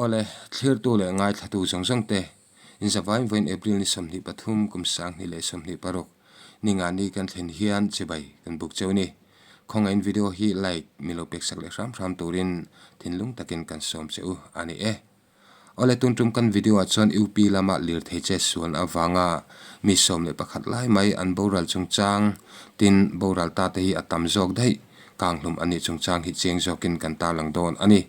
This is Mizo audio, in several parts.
Awle, thlirtu leh ngaithlatu zawng zawng te, inzavain vawiin April ni 23 kum 2026 ni nga ni kan thlen hian chibai kan buk cheu ni. Khawngaihin video hi like mi lo peksak leh hram hram turin thinlung takin kan sawm che u a ni e. Awle, tun tum kan video ah chuan UP lama lirthei che sualna avanga mi 11 lai mai an boral chungchang tin boral ta te hi a tam zawk daih kanghlum a nih chungchang hi chiang zawkin kan tarlang dawn a ni.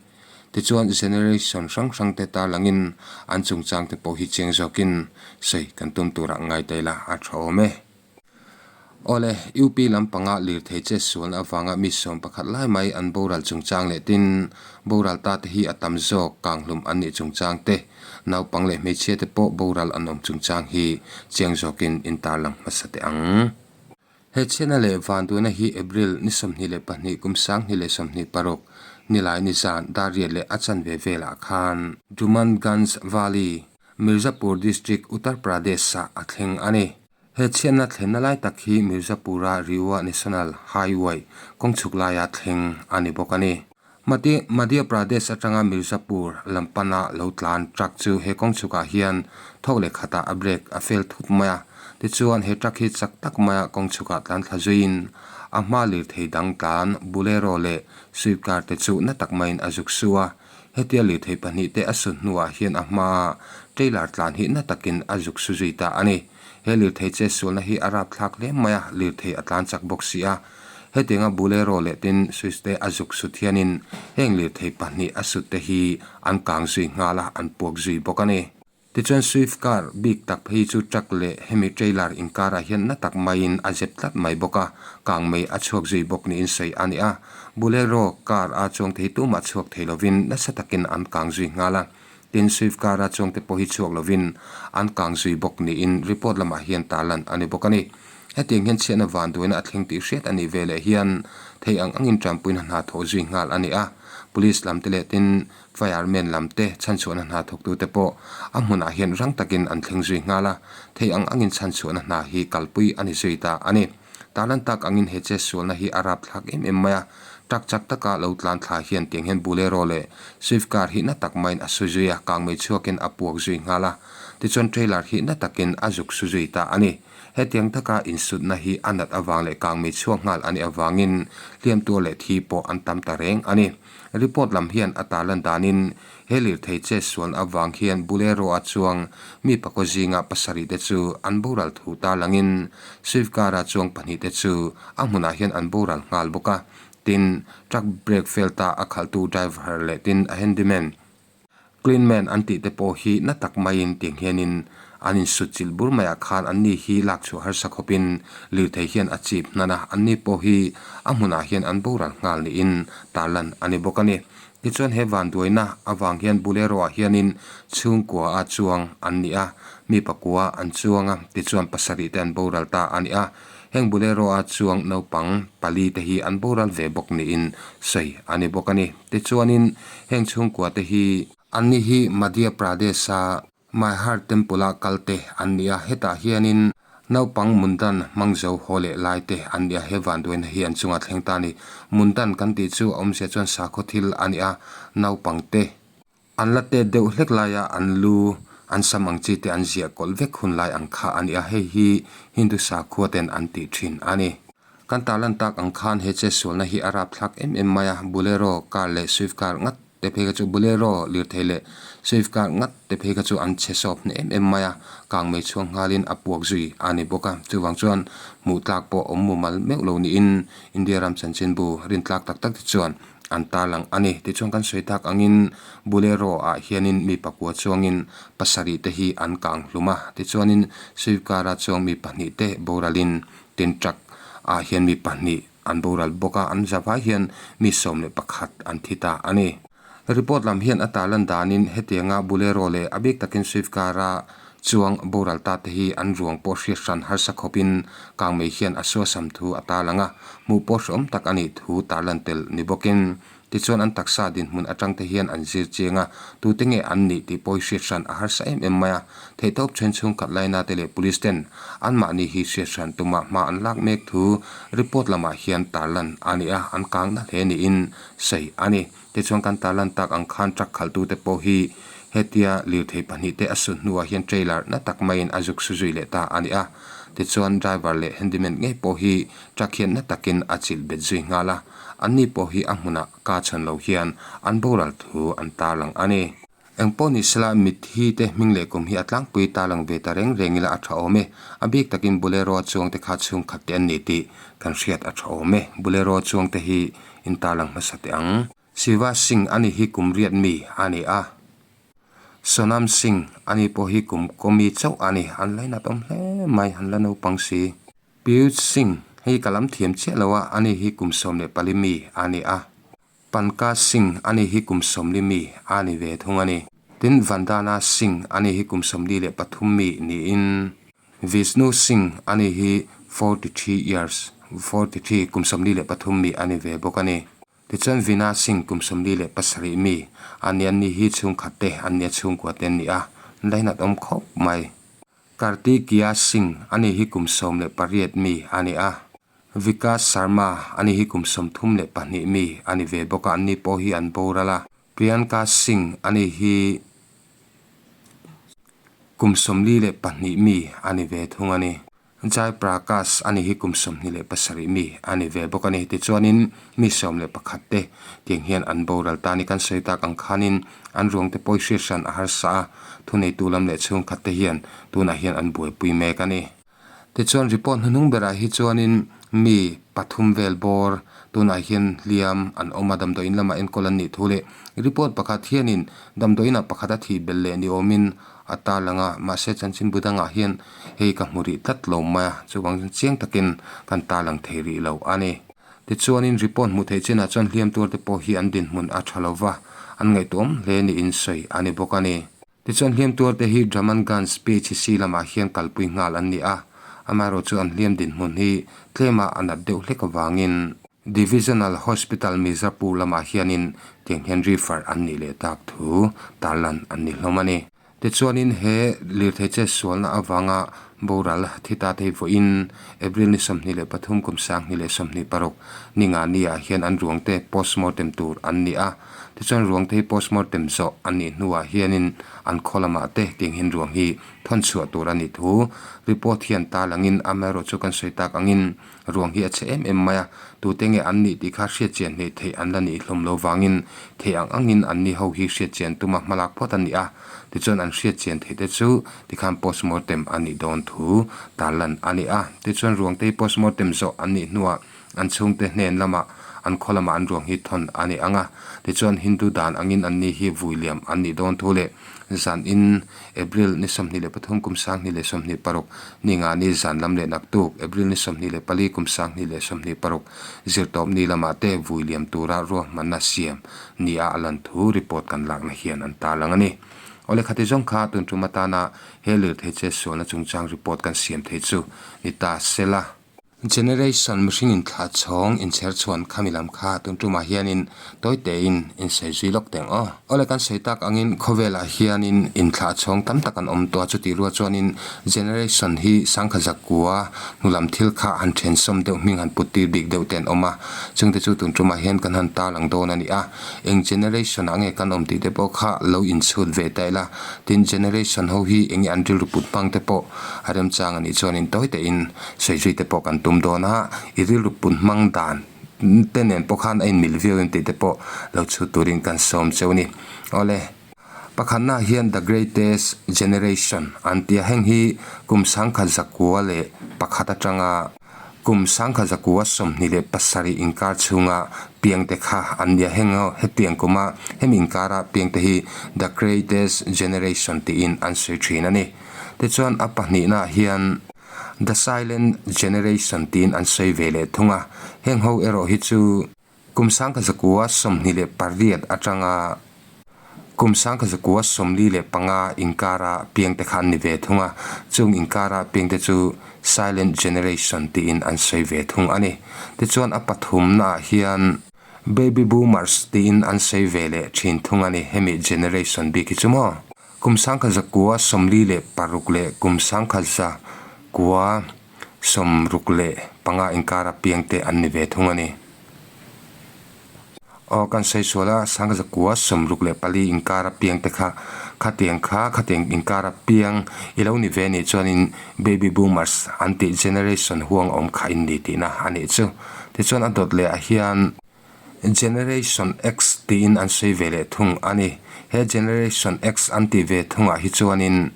Tichuan generation hrang hrang te tarlangin an chungchang te pawh hi chiang zawkin sawi kan tum turah ngai ta ila a tha awm e. Awle, UP lampanga lirthei che sualna avanga mi 11 lai mai an boral chungchang leh tin boral ta te hi a tam zawk kanghlum an nih chungchang te, naupang leh hmeichhia te pawh boral an awm chungchang hi chiang zawkin in tarlang hmasa teh ang. He chhiatna leh vanduaina hi April ni 22 kum 2026 nilai ni zan dar riat leh a chanve velah khan Dhumanganj Valley, Mirzapur District, Uttar Pradesh-ah a thleng a ni. He chhiatna thlenna lai tak hi Mirzapur-a Rewa National Highway kawng chhuk laia thleng a ni bawk a ni. Madhya Pradesh atanga Mirzapur lam pana lo tlan truck chu he kawng chhukah hian thawk leh khatah a brake a fail thut mai a. Tichuan he truck hi chak tak maia kawng chhukah tlan thla zuiin a hma lirthei dang tlan Bolero leh Swift car te chu na tak maiin a zuk su a. Hetia lirthei pahnih te a su hnuah hian a hma trailer tlan hi na takin a zuk su zui ta a ni. He lirthei che sualna hi a rapthlak hle mai a, lirthei a tlan chak bawk si a. Hetianga Bolero leh tin Swift te a zuk sut hianin heng lirthei pahnih a sut te hi an kang zui nghal a, an puak zui bawk a ni. Tichuan Swift car bik tak phei chu truck leh hemi trailer inkarah hian na tak maiin a zep tlat mai bawk a, kang mei a chhuak zui bawk niin sawi a ni a. Bolero car a chuang thei tumah chhuak thei lovin nasa takin an kang zui nghal a. Tin, Swift car a chuangte pawh hi chhuak lovin an kang zui bawk niin report lamah hian tarlan a ni bawk a ni. Hetiang hian chhiatna vanduaina a thleng tih hriat a nih veleh hian thei ang angin tanpuina hna thawh zui nghal a ni a. Police lamte leh tin fireman lamte chhanchhuahna hna thawktute pawh a hmunah hian rang takin an thleng zui nghal a, thei ang angin chhanchhuahna hna hi kalpui a ni zui ta a ni. Tarlan tak angin he che sualna hi a rapthlak em em mai a, truck chak taka lo tlan thla hian tiang hian Bolero leh Swift car hi na tak maiin a su zui a, kangmei chhuakin a puak zui nghal a, tichuan trailer hi na takin a zuk su zui ta a ni. Hetiang taka insutna hi a nat avang leh kangmei chhuak nghal a nih avangin hliam tuar leh thi pawh an tam ta reng a ni. Report lam hian a tarlan danin he lirthei che sualna avang hian Bolero a chuang mi pakua zinga pasarih te chu an boral thu tarlangin Swift car a chuang pahnih te chu a hmunah hian an boral nghal bawk a. Tin, truck brake fail ta a khalhtu driver leh tin a handyman Cleanman an tih te pawh hi na tak maiin tiang hianin an insut chilh bur maiah khan anni hi lak chhuah harsa khawpin lirthei hian a chip hnan a, anni pawh hi a hmunah hian an boral nghal niin tarlan a ni bawk a ni. Tichuan he vanduaina avang hian Bolero ah hianin chhungkua a chuang an ni a, mi pakua an chuang a, tichuan pasarih te an boral ta a ni a. Heng Bolero a chuang naupang pali te hi an boral ve bawk niin sawi a ni bawk a ni. Tichuanin heng chhungkua te hi anni hi Madhya Pradesh a Maihar Temple a kal te an ni a, hetah hianin naupang mundan hmang zo haw leh lai te an ni a, he vanduaina hi an chungah thleng ta a ni. Mundan kan tih chu a awmzia chuan sakhaw thil a ni a, naupang te an la tet deuh hlek laia an lu an sam ang chi te an ziah kawlh vek hun lai ang kha a ni a, hei hi Hindu sakhua ten an tih thin a ni. Kan tarlan tak ang khan he che sualna hi a rapthlak em em mai a, Bolero car leh Swift car ngat te phei kha chu Bolero lirthei leh Swift car ngat te phei kha chu an chhe sawp hneh em em mai a, kang mei chhuang nghalin a puak zui a ni bawk a, chuvang chuan hmuh tlak pawh awm mumal meuh lo niin India ram chanchinbu rintlak tak tak te chuan an tarlang a ni. Tichuan kan sawi tak angin Bolero ah hianin mi pakua chuangin pasarih te hi an kang hlum a, tichuanin Swift car a chuang mi pahnih te boralin tin truck ah hian mi pahnih an boral bawk a, an zavai hian mi 11 an thi ta a ni. Report lam hian a tarlan danin hetianga Bolero leh a bik takin Swift car a chuang boral ta te hi an ruang pawh hriat hran harsa khawpin kangmei hian a suasam thu a tarlang a, hmuh pawh hreawm tak a nih thu tarlan tel ni bawkin Tichuan an taksa dinhmun atang te hian an zir chiang a, tute nge an nih tih pawh hi hriat hran a harsa em em mai a. Theihtawp then chhungkhat laina te leh police ten anmahni hi hriat hran tuma hma an lak mek thu report lamah hian tarlan a ni a, an kang na hle niin sawi a ni. Tichuan kan tarlan tak ang khan truck khalhtute pawh hi hetia lirthei pahnihte a sut hnuah hian trailer na tak maiin a zuk su zui leh ta a ni a. Tichuan driver leh handyman ngei pawh hi truck hian na takin a chilh bet zui nghal a, anni pawh hi a hmunah ka chhan lo hian an boral thu an tarlang a ni. Eng pawh ni sela mitthi te hming leh kum hi a tlangpui tarlang ve ta reng reng ila a tha awm e. A bik takin Bolero chuang te kha chhungkhat te an ni tih kan hriat a tha awm e. Bolero chuang te hi in tarlang hmasa teh ang. Shiva Singh ani hi kum riat mi a ni a. Sonam Singh ani pawh hi kum kaw mi chauh a ni. An lainat awm hle mai, an la naupang si. Piyush Singh hei ka lam thiam chiah lo a, ani hi kum 14 mi a ni a. Pankaj Singh ani hi kum 40 mi a ni ve thung a ni. Tin, Vandana Singh ani hi kum 43 mi niin Vishnu Singh ani hi 43 years, 43, kum 43 mi a ni ve bawk a ni. Tichuan Vina Singh kum 47 mi a ni, anni hi chhungkhat te an nia chhungkua te an ni a, lainat awm khawp mai. Kartikiya Singh ani hi kum 18 mi a ni a, Vikas Sharma ani hi kum 32 mi a ni ve bawk a, anni pawh hi an boral a. Priyanka Singh ani hi kum 42 mi a ni ve thung a ni. Jai Prakash a ni hi kum 27 mi a ni ve bawk a ni. Tichuanin mi 11 te tiang hian an boral ta a ni. Kan sawi tak ang khanin an ruang te pawh hi hriat hran a harsa a, thuneitu lam leh chhungkhat te hian tunah hian an buaipui mek a ni. Tichuan report hnuhnung berah hi chuanin mi pathum vel bawr tunah hian hliam an awm a, damdawiin lamah enkawl an nih thu leh report pakhat hianin damdawiinah pakhat a thih belh leh ni awmin A tarlang a, mahse chanchin bu dangah hian hei ka hmu rih tlat lo mai a, chuvang chuan chiang takin kan tarlang thei rih lo a ni. Tichuanin report hmuh theih chinah chuan hliam tur te pawh hi an dinhmun a tha lo va, an ngaihtuahawm hle niin sawi a ni bawk a ni. Tichuan hliam tur te hi Dramanganj PHC lamah hian kalpui nghal an ni a, amaherawhchu chu an hliam dinhmun hi tlema a nat deuh hlek avangin Divisional Hospital Mirzapur lamah hianin tiang hian refer an nih leh tak thu tarlan an ni hlawm a ni. Tichuanin he lirthei che sualna avanga boral thi ta te hi vawiin April ni 23 kum 2026 ni nga ni ah hian an ruangte postmortem tur an ni a. Tichuan ruangte hi postmortem zawh an nih hnuah hianin an khaw lamah te tiang hian ruang hi thawn chhuah tur a nih thu report hian tarlangin amaherawhchu chu kan sawi tak angin Ruang hi a chhe em em mai a, tute nge an nih tih kha hriat chian hleih theih an la nih hlawm lo vangin theih ang angin an ni ho hi hriat chian tuma hmalak phawt a ni a, tichuan an hriat chian theih te chu tikhan postmortem a nih dawn thu tarlan a ni a. Tichuan ruangte hi postmortem zawh an nih hnuah an chhungte hnen lamah an khaw lamah an ruang hi thawn a ni ang a, tichuan Hindu dan angin an ni hi vui liam an nih dawn thu leh zan in April ni 23 kum 2026 ni nga ni zan lam leh naktuk April ni 24 kum 2026 zirtawp ni lamah te vui liam tura ruahmanna siam ni a a lan thu report kan lakna hian an tarlang a ni. Awle khati zawng kha tun tum atana he lirthei che sualna chungchang report kan siam thei chu ni ta sela. Generation mihring inthlah chhawng inchher chhuan khami lam kha tun tumah hianin tawi tein insawi zui lawk teng aw. Awle kan sawi tak angin khawvelah hianin inthlah chhawng tam tak an awm tawh a, chutih rual chuanin generation hi sangkha zakua hnu lam thil kha han then sawm deuh hming han put tir bik deuh te an awm a, chungte chu tun tumah hian kan han tarlang dawn a ni a, eng generation ah nge kan awm tih te pawh kha lo inchhut ve ta ila, tin generation ho hi enge an rilru put hmang te pawh a remchang a nih chuanin tawi tein sawi te pawh kan tum dawn a, i rilru pun hmang dan te nen pawh khan a inmil viau em tih te pawh lo chhut turin kan sawm cheu a ni. Awle, pakhatnaah hian The Greatest Generation an ti a, heng hi kum 1901 atanga kum 1927 inkar chhunga piang te kha an ni a, heng hetiang kuma hemi inkara piang te hi The Greatest Generation tiin an sawi thin a ni. Tichuan a pahnihnaah hian The Silent Generation tiin an sawi ve leh thung a, heng ho erawh hi chu kum 1928 atanga kum 1945 inkara piangte kha an ni ve thung a, chung inkara piangte chu Silent Generation tiin an sawi ve thung a ni. Tichuan a pathumnaah hian. Baby Boomers tiin an sawi ve leh thin thung a ni, hemi generation bik hi chu maw? Kum 1946 leh kum 1965 inkara piang te an ni ve thung a ni. Aw kan sawi sual a, 1964 inkara piang te kha khatiang kha khatiang inkara piang i lo ni ve nih chuanin Baby Boomers an tih generation huang awm kha in ni tihna a nih chu. Tichuan a dawt leh ah hian Generation X tiin an sawi ve leh thung a ni. He Generation X an tih ve thungah hi chuanin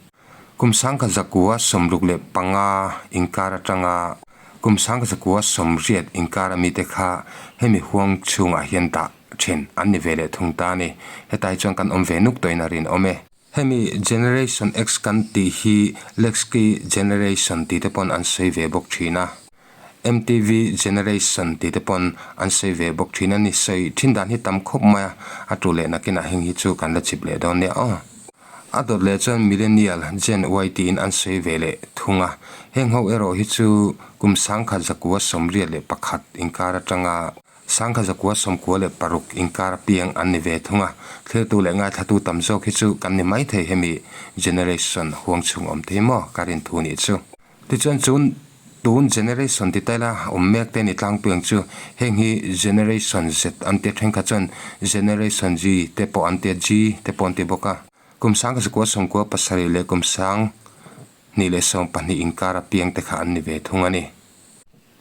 kum 1965 inkar atanga kum 1980 inkar a mite kha hemi huang chhungah hian dah then an ni ve leh thung ta a ni. Hetah hi chuan kan awm ve nuk tawhin a rinawm e. Hemi Generation X kan tih hi Lexki Generation tih te pawn an sawi ve bawk thin a. MTV Generation tih te pawn an sawi ve bawk thin a ni. Sawi thin dan hi tam khawp mai a, a tu leh nakinah heng hi chu kan la chip leh dawn nia aw. A dawt leh chuan Millennial, Gen Y tiin an sawi ve leh thung a. Heng ho erawh hi chu kum 1981 inkar atanga 1996 inkar apiang an ni ve thung a. Thlirtu leh ngaithlatu tam zawk hi chu kan ni maithei hemi generation huang chhung awm thei maw ka rin thu nih chu. Tichuan chu tun generation ti taila awm mek te ni tlangpui ang chu heng hi generation Z an tia thenkhat chuan generation G te pawh an tia G te pawh an ti bawk a. Kum 1997 leh kum 2012 inkar apiang te kha an ni ve thung a ni.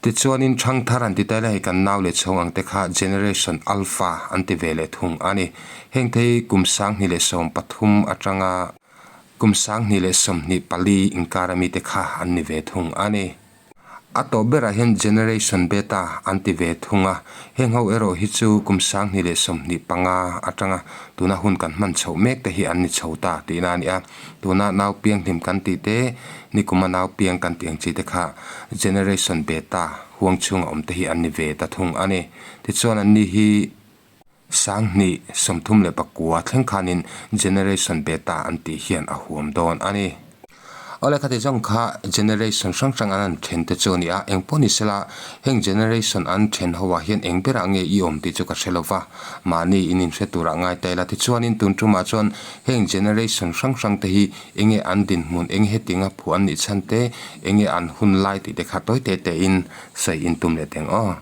Tichuanin thangthar an ti taila hei kan nau leh chhawng ang te kha generation alpha an ti ve leh thung a ni. Heng te hi kum 2013 atanga Kum 2024 inkar a mite kha an ni ve thung a ni. A tawp berah hian Generation Beta an ti ve thung a, heng ho erawh hi chu kum 2025 atanga tuna hun kan hman chhoh mek te hi an ni chho ta tihna a ni a. Tuna nau pianghlim kan tih te, nikuma nau piang kan tih ang chi te kha Generation Beta huang chhunga awm te hi an ni ve ta thung a ni. Tichuan anni hi. 2039 thleng khanin Generation Beta an tih hian a huam dawn a ni. Awle khati zawng kha Generation hrang hrang an an then te chu a ni a, eng pawh ni sela heng Generation an then ho ah hian eng berah nge i awm tih chu ka hre lo va, mahni in inhre turah ngai ta ila. Tichuanin tun tumah chuan heng Generation hrang hrang te hi enge an dinhmun, eng hetinga phuah an nih chhan te, enge an hun lai tih te kha tawi te tein sawi intum leh teng aw.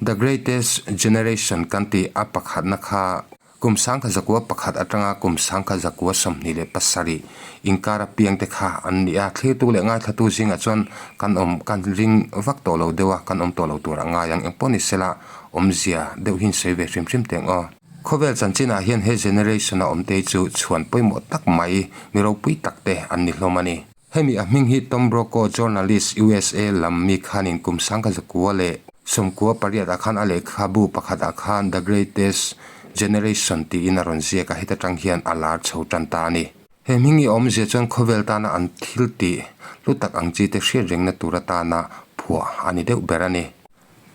The Greatest Generation kan tih a pakhatna kha kum 1901 atanga kum 1927 inkar apiang te kha an ni a. Thlirtu leh ngaithlatu zingah chuan kan awm kan ring vak tawh lo deuh a, kan awm tawh lo tur a ngai ang. Engpawh ni sela awmzia deuh hi sawi ve hrim hrim teng aw. Khawvel chanchinah hian he generation a awmte hi chu chhuan pawimawh tak mai, mi ropui tak te an ni hlawm a ni. Hemi a hming hi Tom Brokaw journalist USA lam mi khanin kum 1998 ah khan a lehkhabu pakhat ah khan The Greatest Generation tiin a rawn ziak a, heta tang hian a lar chho tan ta a ni. He hming hi awmzia chuan khawvel tana an thil tih hlu tak ang chi te hriat rengna tur atana phuah a ni deuh ber a ni.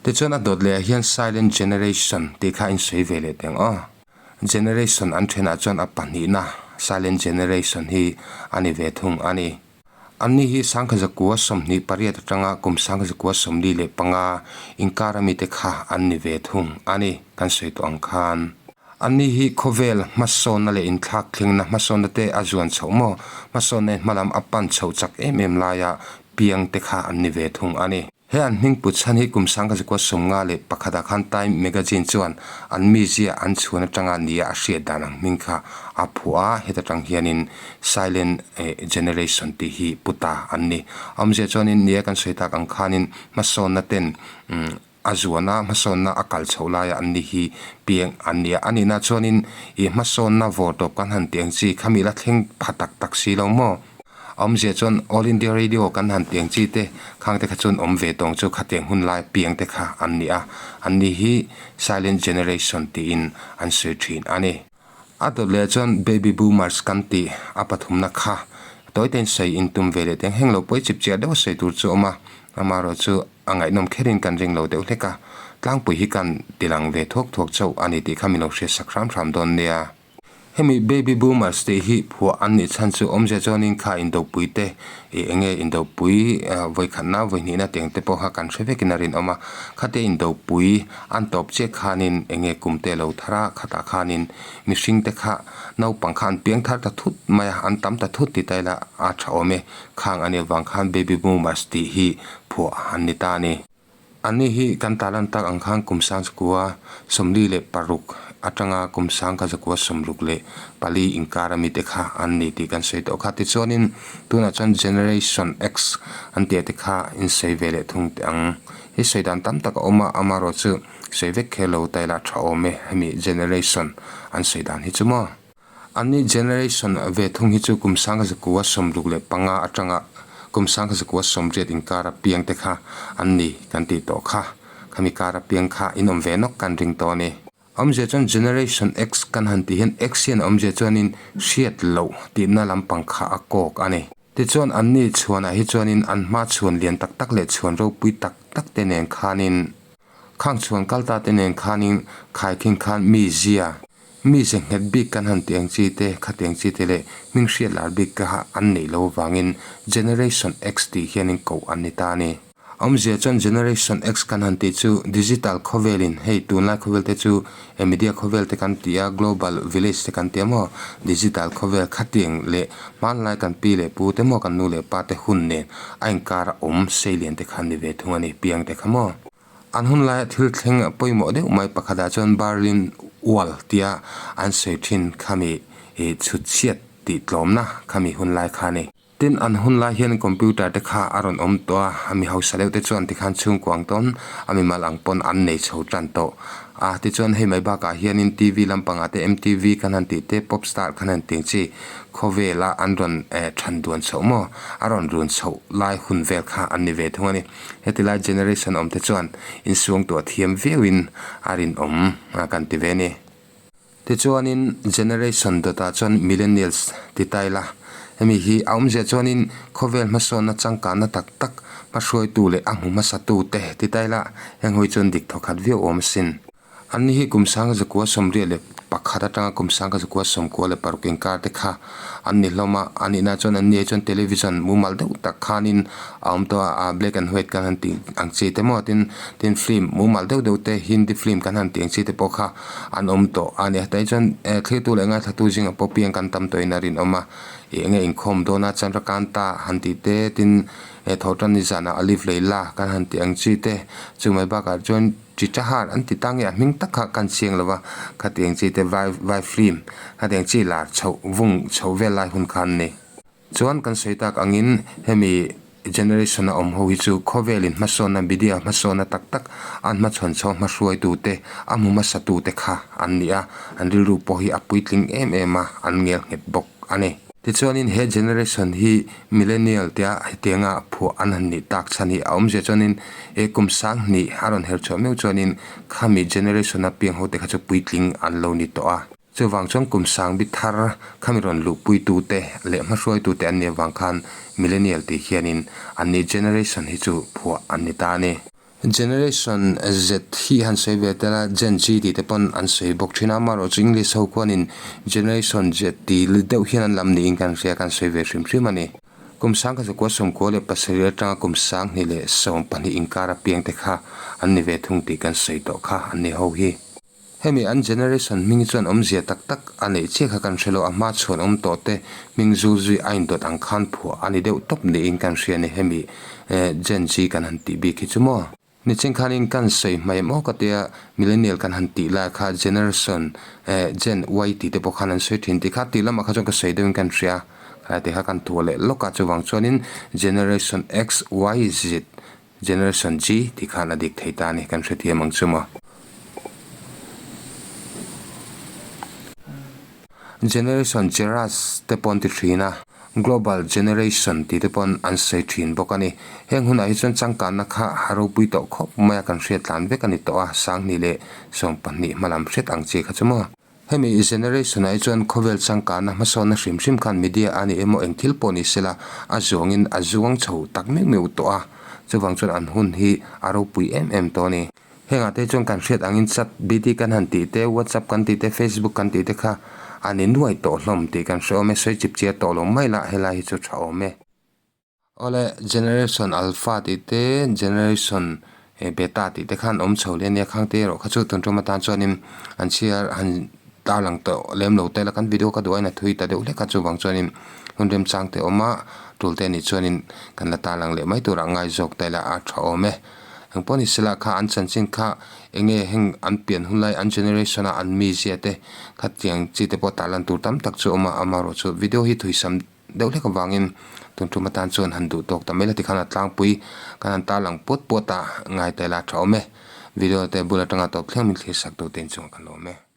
Tichuan a dawt leh ah hian Silent Generation tih kha a insawi ve leh teng aw. Generation an thenah chuan a pahnihna Silent Generation hi a ni ve thung a ni. Anni hi 1928 atanga kum 1945 inkar a mite kha an ni ve thung a ni, kan sawi tawh ang khan. Anni hi khawvel hmasawnna leh inthlak thlengna hmasawnna te a zuan chhoh maw? Hmasawnna in hmalam a pan chhoh chak em em laia piang te kha an ni ve thung a ni. He an hming put chhan hi kum 1951 ah khan Time Magazine chuan an mizia an chhuan atanga nia a hriat dan ang hming kha a phuah a, heta tang hianin Silent Generation tih hi pu ta an ni. A awmzia chuanin nia kan sawi tak ang khanin hmasawnna ten a zuan a, hmasawnna a kal chhoh laia an ni hi piang an ni a. A nihna chuanin ih hmasawnna vawrtawp kan han tih ang chi khami la thleng pha tak tak si lo maw? A awmzia chuan All India Radio kan han tiang chi te khang te kha chuan awm ve tawng chu khatiang hun lai piang te kha an ni a, an ni hi Silent Generation tiin an sawi thin a ni. A dawt leh chuan Baby Boomers kan tih a pathumna kha tawi tein sawi in tum ve leh teng heng lo pawi chip chiah deuh a sawi tur chu a awm a, amaherawh chu a ngaihnawm kherin kan ring lo deuh hlek a, tlangpui hi kan tilang ve thuak thuak chauh a ni tih kha min lo hriatsak hram hram dawn nia. Hemi Baby Boomers tih hi phuah an nih chhan chu awmzia chuanin kha indopui te ih eng nge indopui vawikhatna vawihnihna tih ang te pawh kha kan hre vekin a rinawm a. Khatia indopui an tawp chiah khanin eng nge kum te a lo thar a, khatah khanin mihring te kha naupang kha an piang thar ta thut mai a, an tam ta thut ti ta ila a tha awm e. Khang a nih avang khan Baby Boomers tih hi phuah an ni ta a ni. Anni hi kan talan tak ang khan kum sang zakua 46 atanga kum sang kha zakua 64 inkar a mite kha an ni tih kan sawi tawh kha. Tichuanin tunah chuan Generation X an tih te kha in sawi ve leh thung teh ang. Hei sawi dan tam tak a awm a, amaherawh chu sawi vek kher lo ta ila tha awm e hemi generation an sawi dan hi chu maw. Anni generation ve thung hi chu kum 1965 atanga kum 1980 inkar a piang te kha an ni kan tih tawh kha. Khami kar a piang kha in awm ve nawk kan ring tawh a ni. Awmzia chuan Generation X kan han tih hian X hian awmzia chuanin hriat loh tihna lampang kha a kawk a ni. Tichuan anni chhuanah hi chuanin an hma chhuan lian tak tak leh chhuan ropui tak tak te nen khanin khang chhuan kal ta te nen khanin khaikhin khan mi zia Mi ze nghet bik kan han tih ang chi te, khatiang chi te leh hming hriat lar bik ka an neih lo avangin Generation X tih hianin koh an ni ta a ni. Awmzia chuan Generation X kan han tih chu digital khawvelin hei tunlai khawvel te chu e media khawvel te kan ti a, global village te kan ti a maw, digital khawvel khatiang leh hmanlai kan pi leh pu te maw kan nu leh pa te hun nen a inkar a awm seilian te kha an ni ve thung a ni, piang te kha maw. An hun laia thil thleng pawimawh deuh mai pakhatah chuan Berlin Wall tia an sawi thin khami ih chhut chhiat tih tlawmna khami hun lai kha a ni. Tin, an hun lai hian computer te kha a rawn awm tawh a, a mi hausa deuh te chuan tikhan chhungkua ang tawn a mimal ang pawn an nei chho tan tawh a. Tichuan hei mai bakah hianin TV lampangah te MTV khan han tih te, pop star khan han tih ang chi khawvela an rawn than duan chhoh maw a rawn run chhoh lai hun vel kha an ni ve thung a ni. Heti lai generation awm te chuan insuangtuah thiam viauin a rinawm kan ti ve a ni. Tichuanin generation dawtah chuan millennials ti ta ila, hemi hi a awmzia chuanin khawvel hmasawnna changkanna tak tak hmahruaitu leh a hmu hmasatu te ti ta ila, heng hawi chuan dik thawkhat viau awm asin. Anni hi kum 1981 atanga kum 1996 inkar te kha an ni hlawm a, a nihna chuan anni ai chuan television mumal deuh tak khanin a awm tawh a, black and white kan han tih ang chi te maw tin tin film mumal deuh deuh te hindi film kan han tih ang chi te pawh kha an awm tawh a ni. Hetah hi chuan thlirtu leh ngaithlatu zingah pawh piang kan tam tawhin a rinawm a, ih enge inkhawm dawna Chandrakanta han tih te tin Thawhtan ni zanah Alif Leila kan han tih ang chi te chumai bakah chuan. Chichahar an ti ta nge a hming tak kha kan chiang lo va, khatiang chi te vai vai film khatiang chi lar chhoh vung chhoh vel lai hun kha an ni. Chuan kan sawi tak angin hemi generation a awm ho hi chu khawvelin hmasawnna media hmasawnna tak tak an hmachhawn chho hmahruaitu te a hmu hmasa tu te kha an ni a, an rilru pawh hi a puitling em em a, an ngel nghet bawk a ni. Tichuanin he generation hi Millennial tia hetianga phuah an han nih tak chhan hi a awmzia chuanin he kum 2000 a rawn her chhuah meuh chuanin khami generation a piang ho te kha chu puitling an lo ni tawh a. Chuvang chuan kum sang bi thar khami rawn luhpuitu te leh hmahruaitu te an nih avang khan Millennial tih hianin anni generation hi chu phuah an ni ta a ni. Generation Z hi han sawi ve tel a, Gen Z tih te pawn an sawi bawk thin a, amaherawh chu English ho khuanin Generation Z tih deuh hian an lam niin kan hria, kan sawi ve hrim hrim a ni. Kum 1997 atanga kum 2012 inkar a piang te kha an ni ve thung tih kan sawi tawh kha an ni ho hi. Hemi an generation hming chuan awmzia tak tak a neih chiah kha kan hre lo, a hma chhuan awm tawh te hming zul zui a indawt ang khan phuah a ni deuh tawp niin kan hria a ni hemi Gen Z kan han tih bik hi chu maw. Nichin khanin kan sawi hmai maw ka tia millennial kan han tih lai kha generation Gen Y tih te pawh khan an sawi thin tih kha tih lamah kha chuan ka sawi deuhin kan hria khalai te kha kan thuah leh lawk a chuvang chuanin generation X, Y, Z Generation G tih khan a dik thei ta a ni, kan hrethiam ang chu maw. Generation Geras te pawh an ti thin a, Global Generation tih te pawh an sawi thin bawk a ni. Heng hunah hi chuan changkanna kha a ropui tawh khawp mai a, kan hriat tlan vek a ni tawh a, 2012 hmalam hret ang chi kha chu maw. Hemi generation ah hi chuan khawvel changkanna hmasawnna hrim hrim khan media a ni emaw eng thil pawh ni sela a zuangin a zuang chho tak meuh meuh tawh a, chuvang chuan an hun hi a ropui em em tawh a ni. Hengah te chuan kan hriat angin chat BT kan han tih te, WhatsApp kan tih te, Facebook kan tih te kha a ni nuai tawh hlawm tih kan hre awm e, sawi chip chiar tawh lo mai la helai hi chu tha awm e. Awle generation alpha tih te generation beta tih te khan awm chho leh a nia khang te erawh kha chu tun tum atan chuanin an chhiar han tarlang tawh lem lo tel a kan video ka duh aiin a thui ta deuh hlek a chuvang chuanin hun remchang te awm a tul te anih chuanin kan la tarlang leh mai turah ngai zawk ta ila a tha awm e. Engpawh ni sela kha an chanchin kha enge heng an pian hun lai an generation a an mizia te khatiang chi te pawh tarlan tur tam tak chu a awm a amaherawhchu video hi thuisam deuh hlek avangin tun tum atan chuan han duh tawk ta mai la tikhan a tlangpui kan han tarlang puat puat a ngai ta ila a tha awm e. Video te bul atanga tawp thleng min thlir sak tu te inchungah kan lawm e.